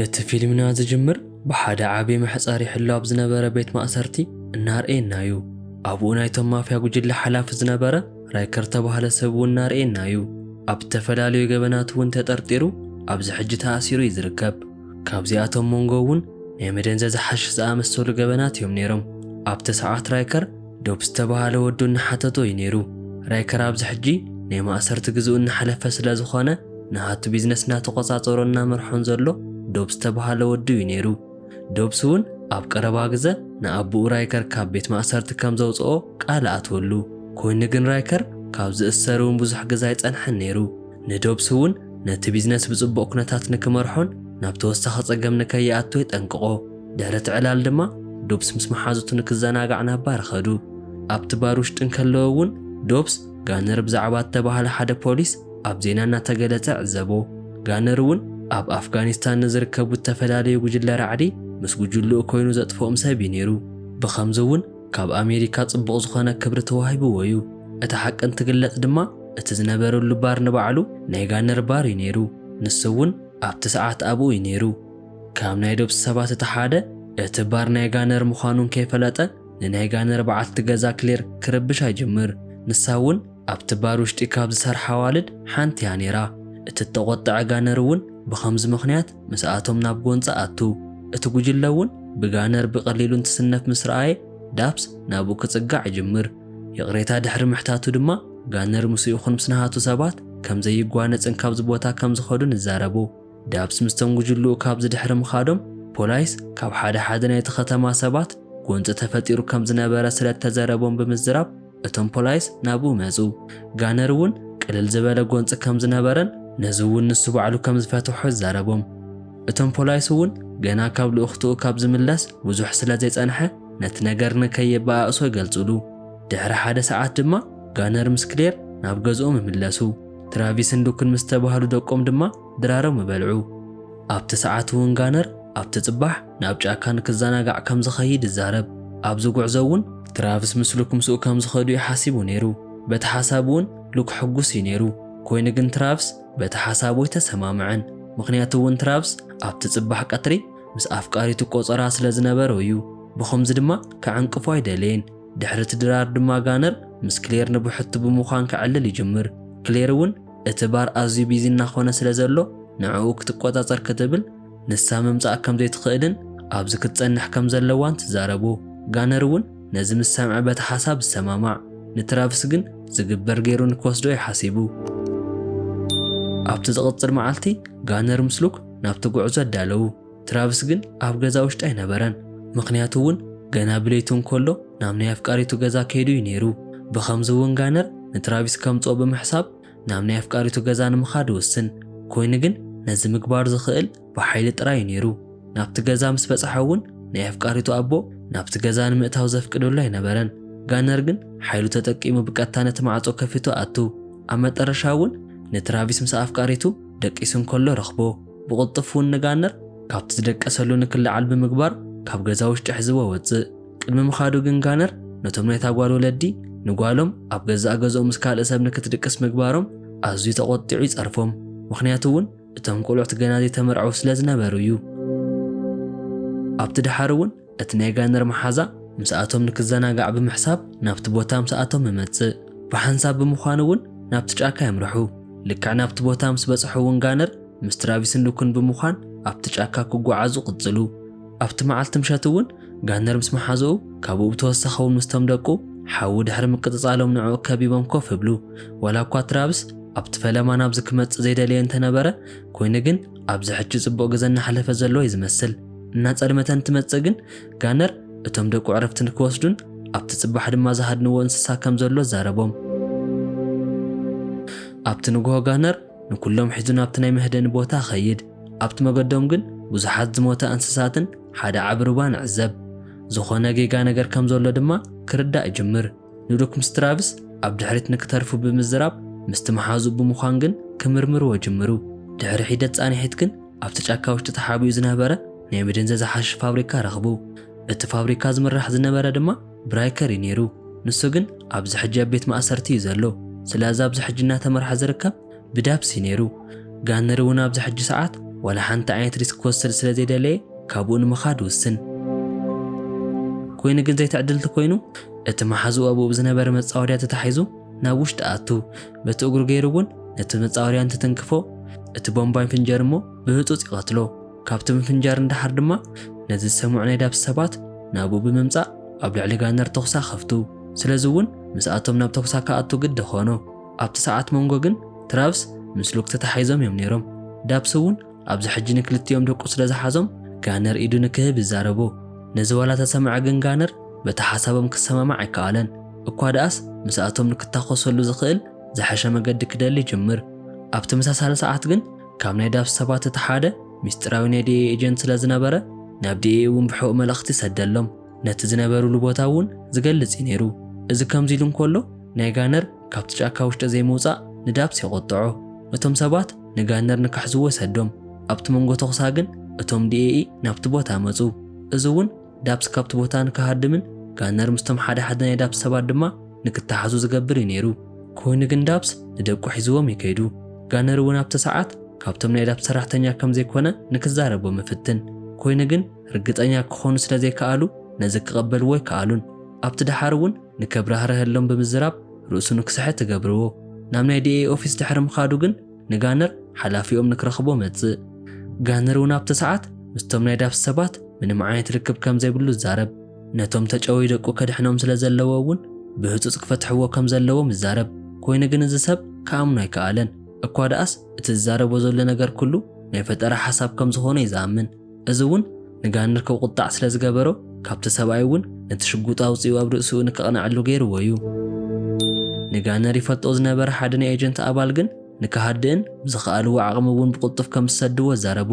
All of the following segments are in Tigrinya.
እቲ ፊልምና ዝጅምር ብሓደ ዓቢ መሕጸሪ ሕሎ ኣብ ዝነበረ ቤት ማእሰርቲ እናርኤና እዩ። ኣብኡ ናይቶም ማፍያ ጉጅለ ሓላፊ ዝነበረ ራይከር ተባህለ ሰብ እውን እናርኤና እዩ። ኣብ ዝተፈላለዩ ገበናት እውን ተጠርጢሩ ኣብዚ ሕጂ ተኣሲሩ እዩ ዝርከብ። ካብዚኣቶም መንጎ እውን ናይ መደንዘዚ ሓሽሽ ዝኣመሰሉ ገበናት እዮም ነይሮም። ኣብቲ ሰዓት ራይከር ዶብ ዝተባህለ ወዱ እናሓተቶ እዩ ነይሩ። ራይከር ኣብዚ ሕጂ ናይ ማእሰርቲ ግዝኡ እናሓለፈ ስለ ዝኾነ፣ ንሃቱ ቢዝነስ እናተቆጻጸሮ እናመርሖን ዘሎ ዶብ ዝተባህለ ወዱ እዩ ነይሩ። ዶብስ እውን ኣብ ቀረባ ግዘ ንኣቦኡ ራይከር ካብ ቤት ማእሰርቲ ከም ዘውፅኦ ቃል ኣትወሉ። ኮይኑ ግን ራይከር ካብ ዝእሰር እውን ብዙሕ ግዘ ኣይጸንሐን ነይሩ። ንዶብስ እውን ነቲ ቢዝነስ ብጽቡቕ ኩነታት ንክመርሖን ናብ ተወሳኺ ጸገም ንከይኣቱ የጠንቅቖ። ድሕሪ እቲ ዕላል ድማ ዶብስ ምስ መሓዙቱ ንክዘናጋዕ ናብ ባር ኸዱ። ኣብቲ ባር ውሽጢ እንከለዉ እውን ዶብስ ጋነር ብዛዕባ እተባህለ ሓደ ፖሊስ ኣብ ዜና እናተገለጸ ዕዘቦ። ጋነር እውን ኣብ ኣፍጋኒስታን ንዝርከቡ ዝተፈላለዩ ጉጅለ ራዕዲ ምስ ጉጅልኡ ኮይኑ ዘጥፍኦም ሰብ እዩ ነይሩ። ብኸምዚ እውን ካብ ኣሜሪካ ጽቡቕ ዝኾነ ክብሪ ተዋሂብዎ እዩ። እቲ ሓቂ እንትግለጽ ድማ እቲ ዝነበረሉ ባር ንባዕሉ ናይ ጋነር ባር እዩ ነይሩ። ንሱ እውን ኣብቲ ሰዓት ኣብኡ እዩ ነይሩ። ካብ ናይ ዶብስ ሰባት እቲ ሓደ እቲ ባር ናይ ጋነር ምዃኑ እንከይፈለጠ ንናይ ጋነር በዓልቲ ገዛ ክሌር ክርብሽ ኣይጅምር። ንሳ እውን ኣብቲ ባር ውሽጢ ካብ ዝሰርሓ ኣዋልድ ሓንቲ እያ ነይራ። እቲ እተቖጠዐ ጋነር እውን ብኸምዚ ምኽንያት ምስኣቶም ናብ ጎንፂ ኣቱ። እቲ ጉጅለ እውን ብጋነር ብቐሊሉ እንትስነፍ ምስ ረኣየ ዳብስ ናብኡ ክጽጋዕ ይጅምር። ይቕሬታ ድሕሪ ምሕታቱ ድማ ጋነር ምስኡ ይኹን ምስ ናሃቱ ሰባት ከም ዘይጓነጽን ካብዚ ቦታ ከም ዝኸዱን ይዛረቡ። ዳብስ ምስቶም ጉጅልኡ ካብዚ ድሕሪ ምኻዶም ፖላይስ ካብ ሓደ ሓደ ናይቲ ከተማ ሰባት ጎንፂ ተፈጢሩ ከም ዝነበረ ስለ እተዘረቦም ብምዝራብ እቶም ፖላይስ ናብኡ መጹ። ጋነር እውን ቅልል ዝበለ ጎንፂ ከም ዝነበረን ነዚ እውን ንሱ ባዕሉ ከም ዝፈትሖ ይዛረቦም። እቶም ፖላይስ እውን ገና ካብ ልእኽትኡ ካብ ዝምለስ ብዙሕ ስለ ዘይጸንሐ ነቲ ነገር ንከየበኣእሶ ይገልጹሉ። ድሕሪ ሓደ ሰዓት ድማ ጋነር ምስ ክሌር ናብ ገዝኦም ይምለሱ። ትራቪስን ሉክን ምስ ተባህሉ ደቆም ድማ ድራሮም ይበልዑ። ኣብቲ ሰዓት እውን ጋነር ኣብቲ ጽባሕ ናብ ጫካ ንክዘናጋዕ ከም ዝኸይድ ይዛረብ። ኣብዚ ጉዕዞ እውን ትራቭስ ምስ ሉክ ምስኡ ከም ዝኸዱ እዩ ሓሲቡ ነይሩ። በቲ ሓሳብ እውን ሉክ ሕጉስ እዩ ነይሩ። ኮይኑ ግን ትራቭስ በቲ ሓሳቡ ኣይተሰማምዐን። ምኽንያቱ እውን ትራቭስ ኣብቲ ጽባሕ ቀትሪ ምስ ኣፍቃሪቱ ቆጸራ ስለ ዝነበሮ እዩ። ብኸምዚ ድማ ከዕንቅፎ ኣይደለየን። ድሕሪ እቲ ድራር ድማ ጋነር ምስ ክሌር ንብሕቱ ብምዃን ከዕልል ይጅምር። ክሌር እውን እቲ ባር ኣዝዩ ቢዚ እናኾነ ስለ ዘሎ ንዕኡ ክትቆጻጸር ክትብል ንሳ ምምጻእ ከም ዘይትኽእልን ኣብዚ ክትጸንሕ ከም ዘለዋን ትዛረቦ። ጋነር እውን ነዚ ምስ ሰምዐ በቲ ሓሳብ ዝሰማማዕ፣ ንትራቭስ ግን ዝግበር ገይሩ ንክወስዶ እዩ ሓሲቡ። ኣብቲ ዝቕጽል መዓልቲ ጋነር ምስ ሉክ ናብቲ ጉዕዞ ኣዳለዉ። ትራቭስ ግን ኣብ ገዛ ውሽጢ ኣይነበረን። ምኽንያቱ እውን ገና ብለይቲ እንከሎ ናብ ናይ ኣፍቃሪቱ ገዛ ከይዱ እዩ ነይሩ። ብኸምዚ እውን ጋነር ንትራቪስ ከምጽኦ ብምሕሳብ ናብ ናይ ኣፍቃሪቱ ገዛ ንምኻድ ይውስን። ኮይኑ ግን ነዚ ምግባር ዝኽእል ብሓይሊ ጥራይ እዩ ነይሩ። ናብቲ ገዛ ምስ በጽሐ እውን ናይ ኣፍቃሪቱ ኣቦ ናብቲ ገዛ ንምእታው ዘፍቅደሉ ኣይነበረን። ጋነር ግን ሓይሉ ተጠቂሙ ብቀጥታ ነቲ ማዕጾ ከፊቱ ኣቱ። ኣብ መጠረሻ እውን ንትራቪስ ምስ ኣፍቃሪቱ ደቂሱ እንከሎ ረኽቦ። ብቕልጡፍ እውን ንጋነር ካብቲ ዝደቀሰሉ ንክለዓል ብምግባር ካብ ገዛ ውሽጢ ሕዝዎ ወጽእ። ቅድሚ ምኻዱ ግን ጋነር ነቶም ናይታ ጓል ወለዲ ንጓሎም ኣብ ገዛእ ገዝኦም ምስ ካልእ ሰብ ንክትድቅስ ምግባሮም ኣዝዩ ተቖጢዑ ይጸርፎም። ምኽንያቱ እውን እቶም ቆልዑት ገና ዘይተመርዐው ስለ ዝነበሩ እዩ። ኣብቲ ደሓር እውን እቲ ናይ ጋነር መሓዛ ምስኣቶም ንክዘናጋዕ ብምሕሳብ ናብቲ ቦታ ምስኣቶም ይመጽእ። ብሓንሳብ ብምዃኑ እውን ናብቲ ጫካ የምርሑ። ልክዕ ናብቲ ቦታ ምስ በጽሑ እውን ጋነር ምስ ትራቪስን ሉክን ብምዃን ኣብቲ ጫካ ክጓዓዙ ቅጽሉ። ኣብቲ መዓልቲ ምሸት እውን ጋነር ምስ መሓዝኡ ካብኡ ብተወሳኺ እውን ምስቶም ደቁ ሓዊ ድሕሪ ምቅጽጻሎም ንዕኡ ከቢቦም ኮፍ ይብሉ። ዋላ እኳ ትራቪስ ኣብቲ ፈለማ ናብዚ ክመጽእ ዘይደለየ እንተነበረ፣ ኮይኑ ግን ኣብዚ ሕጂ ጽቡቕ ግዘ እናሓለፈ ዘሎ እዩ ዝመስል። እናጸልመተ እንትመጽእ ግን ጋነር እቶም ደቁ ዕረፍቲ ንክወስዱን ኣብቲ ጽባሕ ድማ ዝሃድንዎ እንስሳ ከም ዘሎ ዛረቦም። ኣብቲ ንግሆ ጋነር ንኩሎም ሒዙ ናብቲ ናይ መህደኒ ቦታ ኸይድ። ኣብቲ መገዶም ግን ብዙሓት ዝሞተ እንስሳትን ሓደ ዓቢ ሩባ ንዕዘብ። ዝኾነ ጌጋ ነገር ከም ዘሎ ድማ ክርዳእ ይጅምር። ንሉክ ምስ ትራቭስ ኣብ ድሕሪት ንክተርፉ ብምዝራብ ምስቲ መሓዙ ብምዃን ግን ክምርምርዎ ይጅምሩ። ድሕሪ ሒደት ጻንሒት ግን ኣብቲ ጫካ ውሽጢ ተሓቢኡ ዝነበረ ናይ መደንዘዚ ሓሽሽ ፋብሪካ ረኽቡ። እቲ ፋብሪካ ዝምራሕ ዝነበረ ድማ ብራይከር እዩ ነይሩ። ንሱ ግን ኣብዚ ሕጂ ኣብ ቤት ማእሰርቲ እዩ ዘሎ። ስለዚ ኣብዚ ሕጂ እናተመርሐ ዝርከብ ብዳብስ እዩ ነይሩ። ጋነር እውን ኣብዚ ሕጂ ሰዓት ዋላ ሓንቲ ዓይነት ሪስክ ክወስድ ስለ ዘይደለየ ካብኡ ንምኻድ ውስን። ኮይኑ ግን ዘይትዕድልቲ ኮይኑ እቲ መሓዝኡ ኣብኡ ብዝነበረ መጻወድያ ተታሒዙ ናብ ውሽጢ ኣቱ። በቲ እግሩ ገይሩ እውን ነቲ መጻወድያ እንትትንክፎ እቲ ቦምባ ይፍንጀር እሞ ብህጹጽ ይቐትሎ። ካብቲ ምፍንጃር እንዳሓር ድማ ነዚ ዝሰምዑ ናይ ዳብስ ሰባት ናብኡ ብምምጻእ ኣብ ልዕሊ ጋነር ተኹሳ ከፍቱ። ስለዚ እውን ምስኣቶም ናብ ተኹሳ ክኣቱ ግዲ ኾኖ። ኣብቲ ሰዓት መንጎ ግን ትራቭስ ምስ ሉክ ተታሒዞም እዮም ነይሮም። ዳብስ እውን ኣብዚ ሕጂ ንክልቲኦም ደቁ ስለ ዝሓዞም ጋነር ኢዱ ንክህብ ይዛረቦ። ነዚ ዋላ ተሰምዐ ግን ጋነር በቲ ሓሳቦም ክሰማማዕ ኣይከኣለን። እኳ ደኣስ ምስኣቶም ንክታኮሰሉ ዝኽእል ዝሐሸ መገዲ ክደሊ ይጅምር። ኣብ ተመሳሳሊ ሰዓት ግን ካብ ናይ ዳብስ ሰባት እቲ ሓደ ሚስጥራዊ ናይ ዲኤ ኤጀንት ስለ ዝነበረ ናብ ዲኤ እውን ብሕቡእ መልእኽቲ ሰደሎም። ነቲ ዝነበሩሉ ቦታ እውን ዝገልጽ እዩ ነይሩ። እዚ ከምዚ ኢሉ እንከሎ ናይ ጋነር ካብቲ ጫካ ውሽጢ ዘይምውጻእ ንዳብስ የቆጥዖ። እቶም ሰባት ንጋነር ንክሕዝዎ ይሰዶም። ኣብቲ መንጎ ተኹሳ ግን እቶም ዲኤኢ ናብቲ ቦታ መጹ። እዚ እውን ዳብስ ካብቲ ቦታ ንክሃድምን ጋነር ምስቶም ሓደ ሓደ ናይ ዳብስ ሰባት ድማ ንክተሓዙ ዝገብር እዩ ነይሩ። ኮይኑ ግን ዳብስ ንደቁ ሒዝዎም እዩ ከይዱ። ጋነር እውን ኣብቲ ሰዓት ካብቶም ናይ ዳብስ ሰራሕተኛ ከም ዘይኮነ ንክዛረቦም ይፍትን። ኮይኑ ግን ርግጸኛ ክኾኑ ስለ ዘይከኣሉ ነዚ ክቐበልዎ ኣይከኣሉን። ኣብቲ ደሓር እውን ንከብራህርሀሎም ብምዝራብ ርእሱ ንክስሕት ትገብርዎ። ናብ ናይ ዲኤ ኦፊስ ድሕሪ ምኻዱ ግን ንጋነር ሓላፊኦም ንክረኽቦ መጽእ። ጋነር እውን ኣብቲ ሰዓት ምስቶም ናይ ዳብስ ሰባት ምንም ዓይነት ርክብ ከም ዘይብሉ ይዛረብ። ነቶም ተጨወዩ ደቁ ከድሕኖም ስለ ዘለዎ እውን ብህጹጽ ክፈትሕዎ ከም ዘለዎም ይዛረብ። ኮይኑ ግን እዚ ሰብ ክኣምኖ ኣይከኣለን። እኳ ደኣስ እቲ ዝዛረቦ ዘሎ ነገር ኩሉ ናይ ፈጠራ ሓሳብ ከም ዝኾነ እዩ ዝኣምን። እዚ እውን ንጋነር ከቁጣዕ ስለ ዝገበሮ ካብቲ ሰብኣይ እውን ነቲ ሽጉጥ ኣውጺኡ ኣብ ርእስኡ ንክቕንዐሉ ገይርዎ እዩ። ንጋነር ይፈልጦ ዝነበረ ሓደ ናይ ኤጀንት ኣባል ግን ንክሃድእን ብዝኸኣልዎ ዓቕሚ እውን ብቕልጡፍ ከም ዝሰድዎ ይዛረቡ።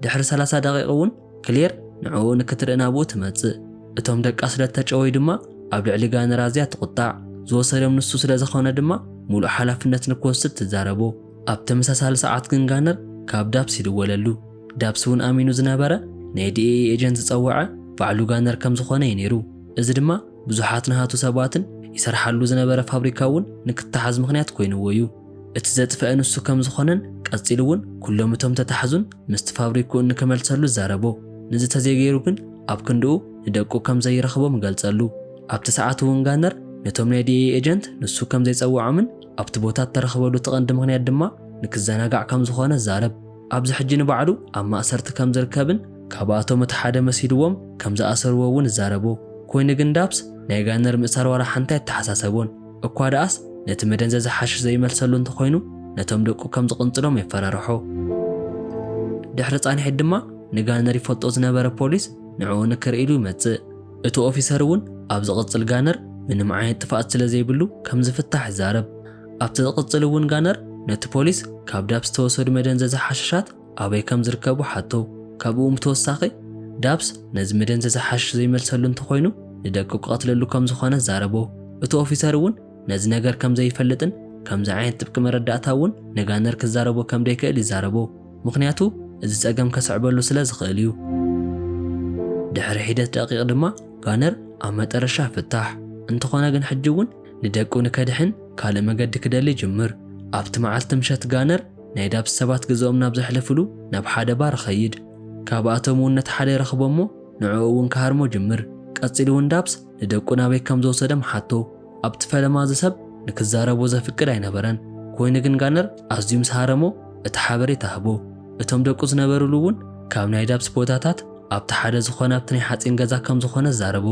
ድሕሪ ሰላሳ ደቂቕ እውን ክሌር ንዕኡ ንክትርኢ ናብኡ ትመጽእ። እቶም ደቃ ስለ እተጨወዩ ድማ ኣብ ልዕሊ ጋነር ኣዝያ ትቑጣዕ። ዝወሰዶም ንሱ ስለ ዝኾነ ድማ ሙሉእ ሓላፍነት ንክወስድ ትዛረቦ። ኣብ ተመሳሳሊ ሰዓት ግን ጋነር ካብ ዳብስ ይድወለሉ። ዳብስ እውን ኣሚኑ ዝነበረ ናይ ዲኤኢ ኤጀንት ዝጸወዐ ባዕሉ ጋነር ከም ዝኾነ እዩ ነይሩ። እዚ ድማ ብዙሓት ናሃቱ ሰባትን ይሰርሓሉ ዝነበረ ፋብሪካ እውን ንክተሓዝ ምኽንያት ኮይንዎ እዩ። እቲ ዘጥፈአ ንሱ ከም ዝኾነን ቀጺሉ እውን ኩሎም እቶም ተታሕዙን ምስቲ ፋብሪክኡ ንክመልሰሉ ይዛረቦ። ንዚ ተዘይገይሩ ግን ኣብ ክንድኡ ንደቁ ከም ዘይረኽቦም ይገልጸሉ። ኣብቲ ሰዓት እውን ጋነር ነቶም ናይ ዲኤኢ ኤጀንት ንሱ ከም ዘይጸውዖምን ኣብቲ ቦታ እተረኽበሉ እቲ ቀንዲ ምኽንያት ድማ ንክዘናጋዕ ከም ዝኾነ ይዛረብ። ኣብዚ ሕጂ ንባዕሉ ኣብ ማእሰርቲ ከም ዝርከብን ካብኣቶም እቲ ሓደ መሲልዎም ከም ዝኣሰርዎ እውን ይዛረቡ። ኮይኑ ግን ዳብስ ናይ ጋነር ምእሳር ዋላ ሓንቲ ኣይተሓሳሰቦን። እኳ ደኣስ ነቲ መደንዘዚ ሓሽሽ ዘይመልሰሉ እንተኾይኑ ነቶም ደቁ ከም ዝቕንጽሎም የፈራርሖ። ድሕሪ ጻንሒት ድማ ንጋነር ይፈልጦ ዝነበረ ፖሊስ ንዕኡ ንክርኢ ኢሉ ይመጽእ። እቲ ኦፊሰር እውን ኣብ ዝቕጽል ጋነር ምንም ዓይነት ጥፍኣት ስለ ዘይብሉ ከም ዝፍታሕ ይዛረብ። ኣብቲ ዝቕጽል እውን ጋነር ነቲ ፖሊስ ካብ ዳብስ ዝተወሰዱ መደንዘዚ ሓሽሻት ኣበይ ከም ዝርከቡ ሓቶ። ካብኡ ብተወሳኺ ዳብስ ነዚ መደንዘዚ ሓሽሽ ዘይመልሰሉ እንተኾይኑ ንደቁ ክቐትለሉ ከም ዝኾነ ዛረቦ። እቲ ኦፊሰር እውን ነዚ ነገር ከም ዘይፈልጥን ከምዚ ዓይነት ጥብቂ መረዳእታ እውን ንጋነር ክዛረቦ ከም ዘይክእል ይዛረቦ። ምኽንያቱ እዚ ጸገም ከስዕበሉ ስለ ዝኽእል እዩ። ድሕሪ ሒደት ደቂቕ ድማ ጋነር ኣብ መጠረሻ ፍታሕ። እንተኾነ ግን ሕጂ እውን ንደቁ ንከድሕን ካልእ መገዲ ክደሊ ይጅምር። ኣብቲ መዓልቲ ምሸት ጋነር ናይ ዳብስ ሰባት ገዝኦም ናብ ዘሕልፍሉ ናብ ሓደ ባር ይኸይድ። ካብኣቶም እውን ነቲ ሓደ ይረኽቦ እሞ ንዕኡ እውን ክሃርሞ ይጅምር። ቀጺሉ እውን ዳብስ ንደቁ ናበይ ከም ዝወሰዶም ሓቶ። ኣብቲ ፈለማ እዚ ሰብ ንክዛረቦ ዘፍቅድ ኣይነበረን። ኮይኑ ግን ጋነር ኣዝዩ ምስ ሃረሞ እቲ ሓበሬታ ህቦ። እቶም ደቁ ዝነበሩሉ እውን ካብ ናይ ዳብስ ቦታታት ኣብቲ ሓደ ዝኾነ ኣብቲ ናይ ሓጺን ገዛ ከም ዝኾነ ዛረቦ።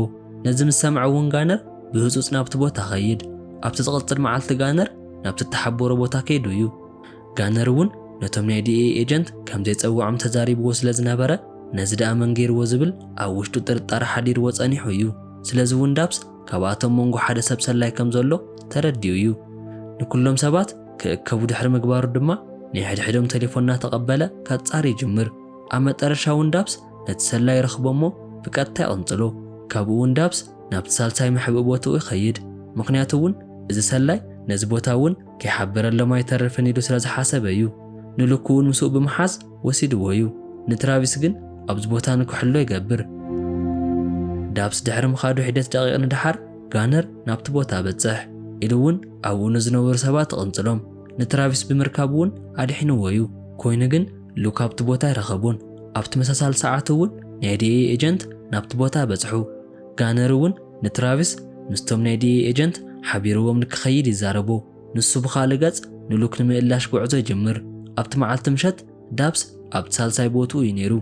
ነዚ ምስ ሰምዐ እውን ጋነር ብህጹጽ ናብቲ ቦታ ኸይድ። ኣብቲ ዝቕጽል መዓልቲ ጋነር ናብቲ እተሓበሮ ቦታ ከይዱ እዩ። ጋነር እውን ነቶም ናይ ዲኤ ኤጀንት ከም ዘይጸውዖም ተዛሪብዎ ስለ ዝነበረ ነዚ ደኣ መን ገይርዎ ዝብል ኣብ ውሽጡ ጥርጣረ ሓዲርዎ ጸኒሑ እዩ። ስለዚ እውን ዳብስ ካብኣቶም መንጎ ሓደ ሰብ ሰላይ ከም ዘሎ ተረዲኡ እዩ። ንኩሎም ሰባት ክእከቡ ድሕሪ ምግባሩ ድማ ናይ ሕድሕዶም ቴሌፎን እናተቐበለ ከጻሪ ይጅምር። ኣብ መጠረሻ እውን ዳብስ ነቲ ሰላይ ይረኽቦ እሞ ብቀጥታ ይቕንጽሎ። ካብኡ እውን ዳብስ ናብቲ ሳልሳይ መሕብኢ ቦትኡ ይኸይድ። ምኽንያቱ እውን እዚ ሰላይ ነዚ ቦታ እውን ከይሓበረሎም ኣይተርፍን ኢሉ ስለ ዝሓሰበ እዩ። ንሉክ እውን ምስኡ ብምሓዝ ወሲድዎ እዩ። ንትራቪስ ግን ኣብዚ ቦታ ንክሕሎ ይገብር። ዳብስ ድሕሪ ምኻዱ ሒደት ደቂቕ ንደሓር ጋነር ናብቲ ቦታ በጽሕ። ኢሉ እውን ኣብኡ ንዝነበሩ ሰባት ይቕንጽሎም። ንትራቪስ ብምርካብ እውን ኣድሒንዎ እዩ። ኮይኑ ግን ሉክ ኣብቲ ቦታ ኣይረኸቡን። ኣብ ተመሳሳሊ ሰዓት እውን ናይ ዲኤ ኤጀንት ናብቲ ቦታ በጽሑ። ጋነር እውን ንትራቪስ ምስቶም ናይ ዲኤ ኤጀንት ሓቢርዎም ንክኸይድ ይዛረቦ። ንሱ ብኻልእ ገጽ ንሉክ ንምእላሽ ጉዕዞ ይጅምር። ኣብቲ መዓልቲ ምሸት ዳብስ ኣብቲ ሳልሳይ ቦትኡ እዩ ነይሩ።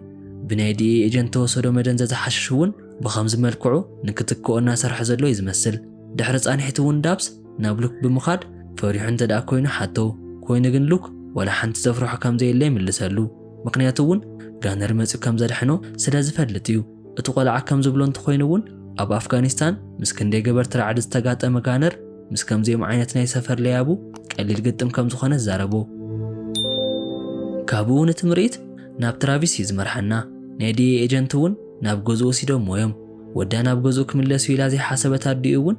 ብናይ ዲኤ ኤጀንት ተወሰዶ መደንዘዚ ሓሽሽ እውን ብኸምዚ መልክዑ ንክትክኦ እናሰርሐ ዘሎ እዩ ዝመስል። ድሕሪ ጻንሒት እውን ዳብስ ናብ ሉክ ብምኻድ ፈሪሑ እንተ ደኣ ኮይኑ ሓቶ። ኮይኑ ግን ሉክ ዋላ ሓንቲ ዘፍርሖ ከም ዘየለ ይምልሰሉ። ምኽንያቱ እውን ጋነር መጺኡ ከም ዘድሕኖ ስለ ዝፈልጥ እዩ። እቲ ቆልዓ ከም ዝብሎ እንተኾይኑ እውን ኣብ ኣፍጋኒስታን ምስ ክንደይ ገበርቲ ራዕዲ ዝተጋጠመ ጋነር ምስ ከምዚኦም ዓይነት ናይ ሰፈር ለያቡ ቀሊል ግጥም ከም ዝኾነ ዝዛረቦ። ካብኡ ነቲ ምርኢት ናብ ትራቪስ እዩ ዝመርሓና። ናይ ዲኤ ኤጀንት እውን ናብ ገዝኡ ወሲዶምዎ እዮም። ወዳ ናብ ገዝኡ ክምለስ እዩ ኢላ ዘይሓሰበት ኣዲኡ እውን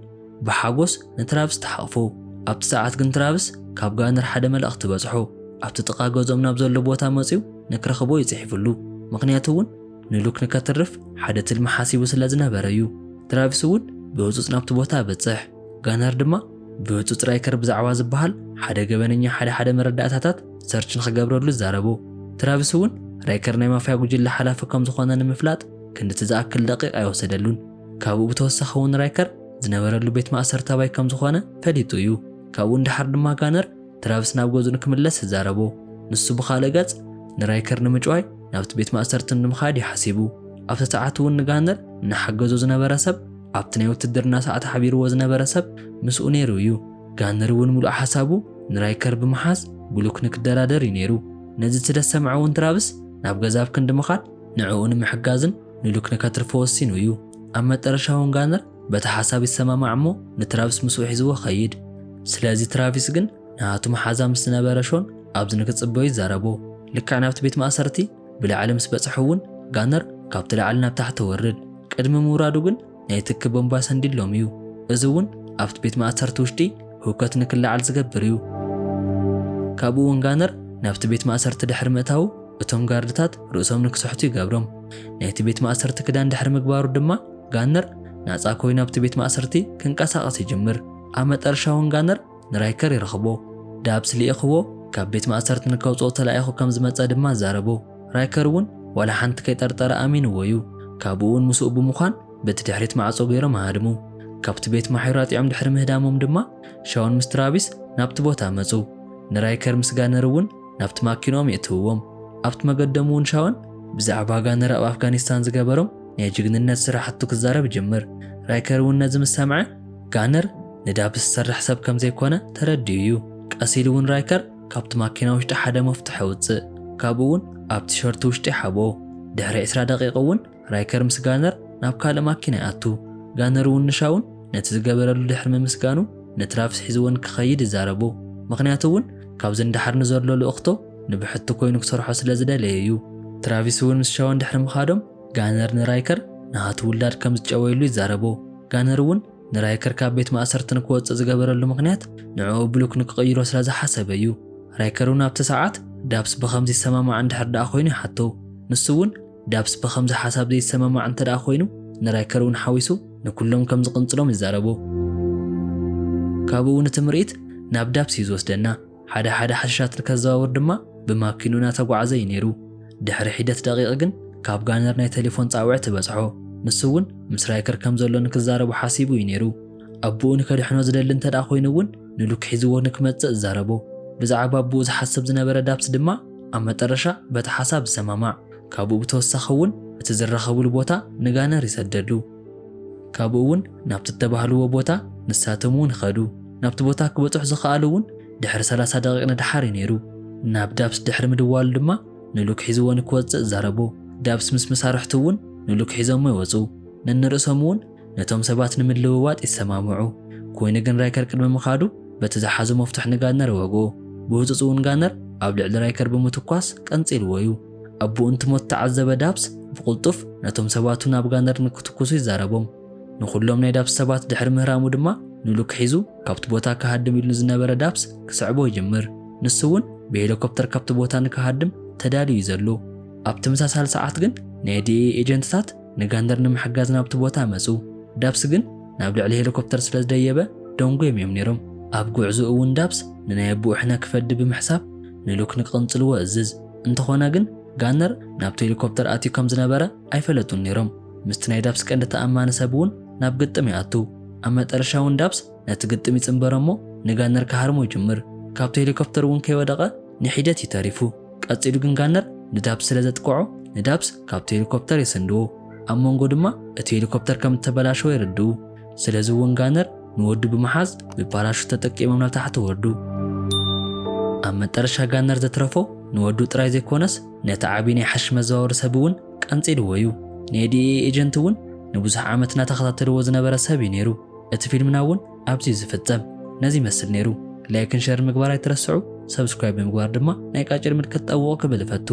ብሓጎስ ንትራቪስ ተሓቕፎ። ኣብቲ ሰዓት ግን ትራቪስ ካብ ጋነር ሓደ መልእኽቲ በጽሖ። ኣብቲ ጥቓ ገዝኦም ናብ ዘሎ ቦታ መጺኡ ንክረኽቦ እዩ ጽሒፉሉ። ምኽንያቱ እውን ንሉክ ንከትርፍ ሓደ ትልሚ ሓሲቡ ስለ ዝነበረ እዩ። ትራቪስ እውን ብህጹጽ ናብቲ ቦታ በጽሕ። ጋነር ድማ ብህጹጽ ራይከር ብዛዕባ ዝበሃል ሓደ ገበነኛ ሓደ ሓደ መረዳእታታት ሰርች ንክገብረሉ ይዛረቦ። ትራቪስ እውን ራይከር ናይ ማፍያ ጉጅለ ሓላፊ ከም ዝኾነ ንምፍላጥ ክንድቲ ዝኣክል ደቂቕ ኣይወሰደሉን። ካብኡ ብተወሳኺ እውን ራይከር ዝነበረሉ ቤት ማእሰርቲ ኣባይ ከም ዝኾነ ፈሊጡ እዩ። ካብኡ ንደሓር ድማ ጋነር ትራቪስ ናብ ገዝኡ ንክምለስ ይዛረቦ። ንሱ ብኻልእ ገጽ ንራይከር ንምጭዋይ ናብቲ ቤት ማእሰርቲ ንምኻድ እዩ ሓሲቡ። ኣብቲ ሰዓት እውን ንጋነር እናሓገዞ ዝነበረ ሰብ ኣብቲ ናይ ውትድርና ሰዓት ሓቢርዎ ዝነበረ ሰብ ምስኡ ነይሩ እዩ። ጋነር እውን ምሉእ ሓሳቡ ንራይከር ብምሓዝ ብሉክ ንክደራደር እዩ ነይሩ። ነዚ ስለ ዝሰምዐ እውን ትራቪስ ናብ ገዛ ኣብ ክንዲ ምኻድ ንዕኡ ንምሕጋዝን ንሉክ ንከትርፎ ወሲኑ እዩ። ኣብ መጠረሻ እውን ጋነር በቲ ሓሳብ ይሰማማዕ እሞ ንትራቪስ ምስኡ ሒዝዎ ኸይድ። ስለዚ ትራቪስ ግን ናቱ መሓዛ ምስ ዝነበረ ሾን ኣብዚ ንክጽበዩ ይዛረቦ። ልክዕ ናብቲ ቤት ማእሰርቲ ብላዕሊ ምስ በጽሑ እውን ጋነር ካብቲ ላዕሊ ናብ ታሕቲ ወርድ። ቅድሚ ምውራዱ ግን ናይ ትኪ ቦምባ ሰንዲሎም እዩ። እዚ እውን ኣብቲ ቤት ማእሰርቲ ውሽጢ ህውከት ንክለዓል ዝገብር እዩ። ካብኡ እውን ጋነር ናብቲ ቤት ማእሰርቲ ድሕሪ ምእታዉ እቶም ጋርድታት ርእሶም ንክስሕቱ ይገብሮም። ናይቲ ቤት ማእሰርቲ ክዳን ድሕሪ ምግባሩ ድማ ጋነር ናጻ ኮይኑ ኣብቲ ቤት ማእሰርቲ ክንቀሳቐስ ይጅምር። ኣብ መጠረሻ እውን ጋነር ንራይከር ይረኽቦ። ዳብስ ልኢኽዎ ካብ ቤት ማእሰርቲ ንከውጽኦ ተላኢኹ ከም ዝመጸ ድማ ዛረቦ። ራይከር እውን ዋላ ሓንቲ ከይጠርጠረ ኣሚንዎ እዩ። ካብኡ እውን ምስኡ ብምዃን በቲ ድሕሪት ማዕጾ ገይሮም ኣሃድሙ። ካብቲ ቤት ማሒሩ ኣጢዖም ድሕሪ ምህዳሞም ድማ ሻውን ምስ ትራቪስ ናብቲ ቦታ መጹ። ንራይከር ምስ ጋነር እውን ናብቲ ማኪኖም የእትውዎም። ኣብቲ መገዶም እውን ሻውን ብዛዕባ ጋነር ኣብ ኣፍጋኒስታን ዝገበሮም ናይ ጅግንነት ስራሕቱ ክዛረብ ይጅምር። ራይከር እውን ነዚ ምስ ሰምዐ ጋነር ንዳብስ ዝሰርሕ ሰብ ከም ዘይኮነ ተረዲኡ እዩ። ቀስ ኢሉ እውን ራይከር ካብቲ ማኪና ውሽጢ ሓደ መፍትሕ የውጽእ። ካብኡ እውን ኣብ ቲሸርቱ ውሽጢ ይሓብኦ። ድሕሪ ዕስራ ደቂቕ እውን ራይከር ምስ ጋነር ናብ ካልእ ማኪና ይኣቱ። ጋነር እውን ንሻውን ነቲ ዝገበረሉ ድሕሪ ምምስጋኑ ንትራቪስ ሒዝዎ ንክኸይድ ይዛረቦ። ምኽንያቱ እውን ካብዚ ንደሓር ንዘሎ ልእኽቶ ንብሕቲ ኮይኑ ክሰርሖ ስለ ዝደለየ እዩ። ትራቪስ እውን ምስ ሻውን ድሕሪ ምኻዶም ጋነር ንራይከር ናቱ ውላድ ከም ዝጨወየሉ ይዛረቦ። ጋነር እውን ንራይከር ካብ ቤት ማእሰርቲ ንክወጽእ ዝገበረሉ ምኽንያት ንዕኡ ብሉክ ንክቕይሮ ስለ ዝሓሰበ እዩ። ራይከር እውን ኣብቲ ሰዓት ዳብስ ብኸምዚ ይሰማማዕ እንድሕር ደኣ ኮይኑ ይሓቶ። ንሱ እውን ዳብስ ብኸምዚ ሓሳብ ዘይሰማማዕ እንተ ደኣ ኮይኑ ንራይከር እውን ሓዊሱ ንኩሎም ከም ዝቕንጽሎም ይዛረቦ። ካብኡ እውን እቲ ምርኢት ናብ ዳብስ እዩ ዝወስደና። ሓደ ሓደ ሓሽሻት ንከዘዋውር ድማ ብማኪኑ እናተጓዓዘ እዩ ነይሩ። ድሕሪ ሒደት ደቂቕ ግን ካብ ጋነር ናይ ቴሌፎን ጻውዒት ትበጽሖ። ንሱ እውን ምስ ራይከር ከም ዘሎ ንክዛረቡ ሓሲቡ እዩ ነይሩ። ኣቦኡ ንከድሕኖ ዝደሊ እንተ ደኣ ኮይኑ እውን ንሉክ ሒዝዎ ንክመጽእ ዝዛረቦ። ብዛዕባ ኣቦኡ ዝሓስብ ዝነበረ ዳብስ ድማ ኣብ መጠረሻ በቲ ሓሳብ ይሰማማዕ። ካብኡ ብተወሳኺ እውን እቲ ዝራኸብሉ ቦታ ንጋነር ይሰደሉ። ካብኡ እውን ናብቲ እተባህልዎ ቦታ ንሳቶም እውን ይኸዱ። ናብቲ ቦታ ክበጽሑ ዝኸኣሉ እውን ድሕሪ ሰላሳ ደቂቕ ንደሓር እዩ ነይሩ። ናብ ዳብስ ድሕሪ ምድዋሉ ድማ ንሉክ ሒዝዎ ንክወጽእ ዛረቦ። ዳብስ ምስ መሳርሕቱ እውን ንሉክ ሒዞሞ ይወጹ። ነንርእሶም እውን ነቶም ሰባት ንምልውዋጥ ይሰማምዑ። ኮይኑ ግን ራይከር ቅድሚ ምኻዱ በቲ ዝሓዞ መፍትሕ ንጋነር ይወግኦ። ብህጹጽ እውን ጋነር ኣብ ልዕሊ ራይከር ብምትኳስ ቀንጺልዎ እዩ። ኣቦኡ እንትሞት ተዓዘበ ዳብስ ብቕልጡፍ ነቶም ሰባቱ ናብ ጋነር ንክትኩሱ ይዛረቦም። ንኹሎም ናይ ዳብስ ሰባት ድሕሪ ምህራሙ ድማ ንሉክ ሒዙ ካብቲ ቦታ ክሃድም ኢሉ ዝነበረ ዳብስ ክስዕቦ ይጅምር። ንሱ እውን ብሄሊኮፕተር ካብቲ ቦታ ንክሃድም ተዳልዩ እዩ ዘሎ። ኣብ ተመሳሳሊ ሰዓት ግን ናይ ዲኤ ኤጀንትታት ንጋነር ንምሕጋዝ ናብቲ ቦታ መጹ። ዳብስ ግን ናብ ልዕሊ ሄሊኮፕተር ስለ ዝደየበ ደንጉዮም እዮም ነይሮም። ኣብ ጉዕዞ እውን ዳብስ ንናይ ኣቦኡ ሕነ ክፈዲ ብምሕሳብ ንሉክ ንክቕንጽልዎ እዝዝ። እንተኾነ ግን ጋነር ናብቲ ሄሊኮፕተር ኣትዩ ከም ዝነበረ ኣይፈለጡን ነይሮም። ምስቲ ናይ ዳፕስ ቀንዲ ተኣማኒ ሰብ እውን ናብ ግጥም ይኣቱ። ኣብ መጠረሻ እውን ዳፕስ ነቲ ግጥም ይጽንበሮ እሞ ንጋነር ክሃርሞ ይጅምር። ካብቲ ሄሊኮፕተር እውን ከይወደቐ ንሒደት እዩ ተሪፉ። ቀጺሉ ግን ጋነር ንዳፕስ ስለ ዘጥቅዖ ንዳፕስ ካብቲ ሄሊኮፕተር የሰንድዎ። ኣብ መንጎ ድማ እቲ ሄሊኮፕተር ከም እተበላሸወ የረድኡ። ስለዚ እውን ጋነር ንወዱ ብምሓዝ ብፓራሹት ተጠቂሞም ናብ ታሕቲ ወርዱ። ኣብ መጠረሻ ጋነር ዘትረፎ ንወዱ ጥራይ ዘይኮነስ ነቲ ዓቢ ናይ ሓሽሽ መዘዋወሪ ሰብ እውን ቀንጺልዎ እዩ። ናይ ዲኢኤ ኤጀንት እውን ንብዙሕ ዓመት እናተኸታተልዎ ዝነበረ ሰብ እዩ ነይሩ። እቲ ፊልምና እውን ኣብዚ እዩ ዝፍጸም። ነዚ ይመስል ነይሩ። ላይክን ሸር ምግባር ኣይትረስዑ። ሰብስክራይብ ብምግባር ድማ ናይ ቃጭል ምልክት ጠውቑ ክብል እፈቱ።